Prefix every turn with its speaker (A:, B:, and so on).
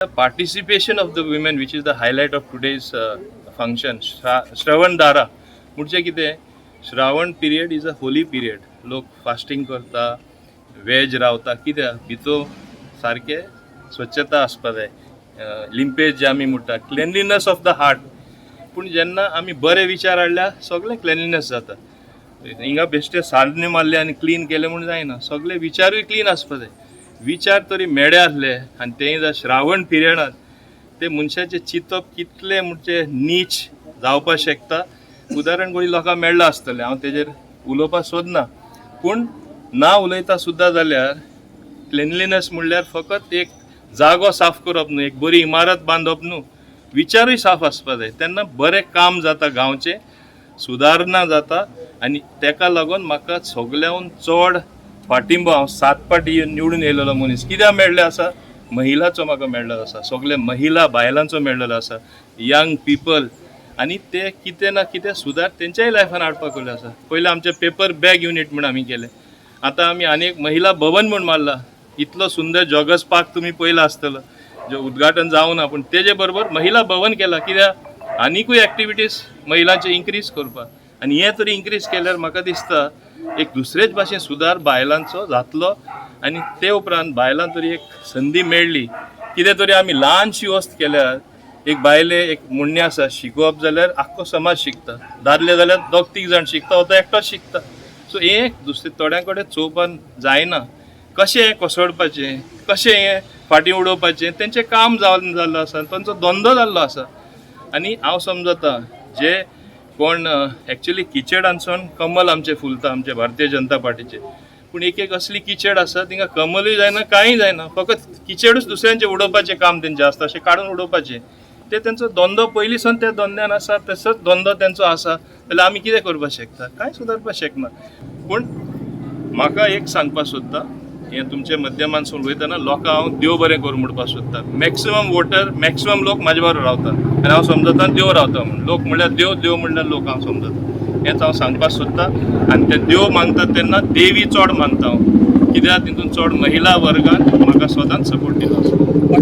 A: Participation of the women, which is the highlight of today's function. Shravan Dhara म्हणजे कितें? Shravan period is a holy period. लोक fasting करता, veg रावता. कित्याक? भितर सारकें स्वच्छता आसपा जाय. लिंपेज जे आमी म्हणटा, क्लिनलीनस ऑफ the heart. पूण जेन्ना आमी बरे विचार हाडल्या, सगळें क्लिनलीनस जाता. हिंगा बेश्टे सारणे मारले आनी क्लीन केलें म्हूण जायना. सगळे विचारूय क्लीन आसपा जाय. विचार तरी मेळे आसले आनी तेंय जर श्रावण पिरियडांत, ते मनशाचें चिंतप कितलें म्हणजे नीच जावपाक शकता, उदाहरण कोणी लोकांक मेळ्ळां आसतलें. हांव तेजेर उलोवपाक सोदना, पूण ना उलयता सुद्दां जाल्यार, क्लिनलीनस म्हणल्यार फकत एक जागो साफ करप न्हू, एक बरी इमारत बांदप न्हू, विचारूय साफ आसपा जाय. तेन्ना बरें काम जाता, गांवचें सुदारणा जाता. आनी तेका लागून म्हाका सगळ्याहून चड फाटिंबो, हांव सात पाटी निवडून येयलेलो मनीस, कित्याक मेळ्ळें आसा? महिलाचो म्हाका मेळ्ळेलो आसा, सगळे महिला बायलांचो मेळ्ळेलो आसा, यंग पिपल. आनी ते कितें ना कितें सुदार तेंच्याय लायफान हाडपाक केल्ले आसा. पयलें आमचें पेपर बॅग युनीट म्हूण आमी केलें. आतां आमी आनी एक महिला भवन म्हूण मारला. इतलो सुंदर जॉगर्स पार्क तुमी पळयला आसतलो, जो उद्घाटन जावना, पूण तेजे बरोबर महिला भवन केला. कित्याक? आनिकूय एक्टिविटीज महिलांचे इन्क्रीज करपाक. आनी हें तरी इन्क्रीज केल्यार म्हाका दिसता एक दुसरेच भाशेन सुदार बायलांचो जातलो. आनी ते उपरांत बायलां तरी एक संदी मेळ्ळी, कितें तरी आमी ल्हानशी वस्त केल्यार, एक बायले एक म्हणणें आसा, शिकोवप जाल्यार आख्खो समाज शिकता, दादले जाल्यार दोग तीग जाण शिकता, हो तो एकटोच शिकता. सो हें दुसरे थोड्यां कडेन चोवपाक जायना, कशें हें कोसळपाचें, कशें हें फाटीं उडोवपाचें. तेंचें काम जावन जाल्लो आसा, तांचो धंदो जाल्लो आसा. आनी हांव समजता, जे कोण एक्चुली किचेडांसून कमल आमचें फुलता, आमचे भारतीय जनता पार्टीचे. पूण एक एक असली किचेड आसा, तिंगा कमलूय जायना, कांय जायना, फकत किचेडूच दुसऱ्यांचें उडोवपाचें काम तेंचें आसता, अशें काडून उडोवपाचें. ते तेंचो धंदो पयलीं सावन त्या धंद्यान आसा, तसोच धंदो तेंचो आसा. जाल्यार आमी कितें करपाक शकता? कांय सुदारपाक शकना. पूण म्हाका एक सांगपाक सोदता, हें तुमच्या माध्यमांतसून उलयतना लोकांक हांव देव बरें करूं म्हणपाक सोदता. मॅक्सिमम वोटर, मॅक्सिमम लोक म्हाजे बरोबर रावता आनी हांव समजता देव रावता म्हूण. लोक म्हणल्यार देव, देव म्हणल्यार लोक, हांव समजता. हेंच हांव सांगपाक सोदता. आनी ते देव मानता तेन्ना देवी चड मानता हांव, कित्याक तितून चड महिला वर्गान म्हाका सदांच सपोर्ट दिलो आसा.